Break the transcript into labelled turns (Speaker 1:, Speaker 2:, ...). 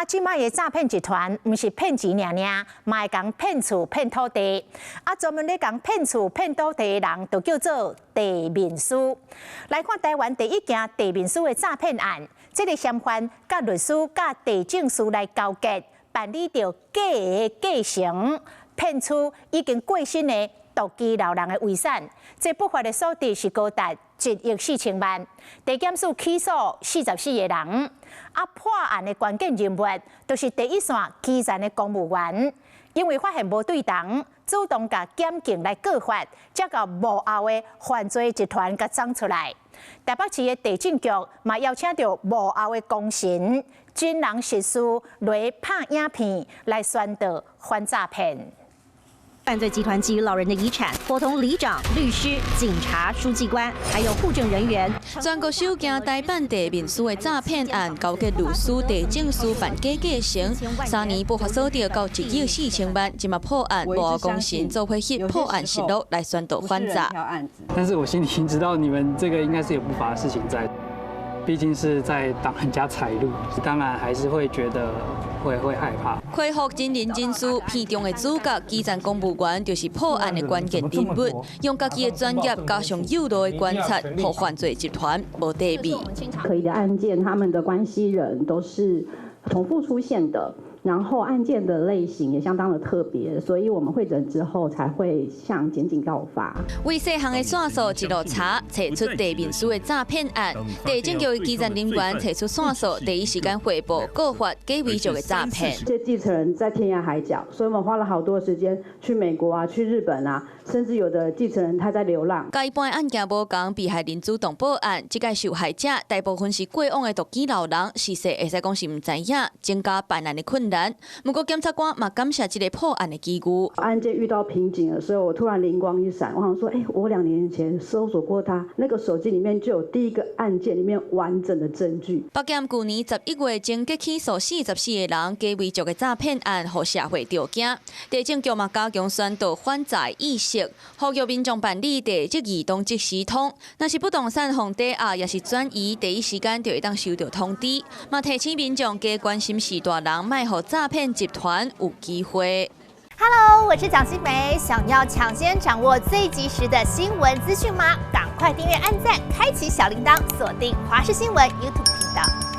Speaker 1: 啊，這擺的詐騙集團毋是騙錢爾爾，嘛會共騙厝騙土地。啊，專門咧共騙厝騙土地的人，就叫做地面師。來看台灣第一件地面師的詐騙案，這个嫌犯佮律師佮地政士來勾結，辦理著假的繼承，騙取已經過身的獨居老人的遺產。這不法的所得是高達1億4千萬。地檢署起訴44個人。啊，破案的關鍵人物，就是第一線基層的公務員，因為發現無對頭，主動共檢警來告發，才共幕後的犯罪集團共摠出來。台北市的地政局嘛邀請著幕後的功臣，真人實事來拍影片來宣導反詐騙。
Speaker 2: 犯罪集團覬覦老人的遺產，夥同里長、律師、警察、書記官，還有戶政人員。
Speaker 3: 全國首件台辦地面師的詐騙案，勾結律師、地政士辦假繼承，3年不法所得到1億4千萬，這馬破案，幕後功臣做伙翕破案實錄來宣導反詐。
Speaker 4: 但是我心裡知道你們這個應該是有不法的事情在，畢竟是在擋人家財路，當然還是會覺得會害怕。
Speaker 3: 開發真人真事，片中的主角基層公務員就是破案的關鍵人物，用家己的專業加上有路的觀察，予犯罪集團無底味。
Speaker 5: 可疑的案件，他們的關係人都是重複出現的，然後案件的類型也相當的特別，所以我們會診之後才會向檢警告發。
Speaker 3: 為細項的線索一路查，查出地面師的詐騙案。地政局的基層人員提出線索，第一時間匯報告發假遺囑的詐騙。
Speaker 5: 這繼承人在天涯海角，所以我們花了好多時間去美國啊，去日本啊，甚至有的繼承人他在流浪。
Speaker 3: 佮一般案件無仝，被害人主動報案，這屆受害者大部分是過往的獨居老人，事實會使講是毋知影，增加辦案的困難。不過檢察官嘛感謝這个破案的機遇。
Speaker 5: 案件遇到瓶頸的時候，我突然靈光一閃，我想說，欸，我2年前搜索過他，那個手機裡面就有第一個案件裡面完整的證據。
Speaker 3: 北檢舊年11月終結起訴44個人假遺囑的詐騙案，予社會著驚。地政局嘛加強宣導反詐意識，呼籲民眾辦理地籍移動即時通。若是不動產予抵押，抑是轉移，第一時間就會當收到通知。嘛提醒民眾加關心序大人，莫予詐騙集團有機會。
Speaker 6: Hello，我是蔣新梅，想要搶先掌握最及時的新聞資訊嗎？趕快訂閱、按讚、開啟小鈴鐺，鎖定華視新聞 YouTube 頻道。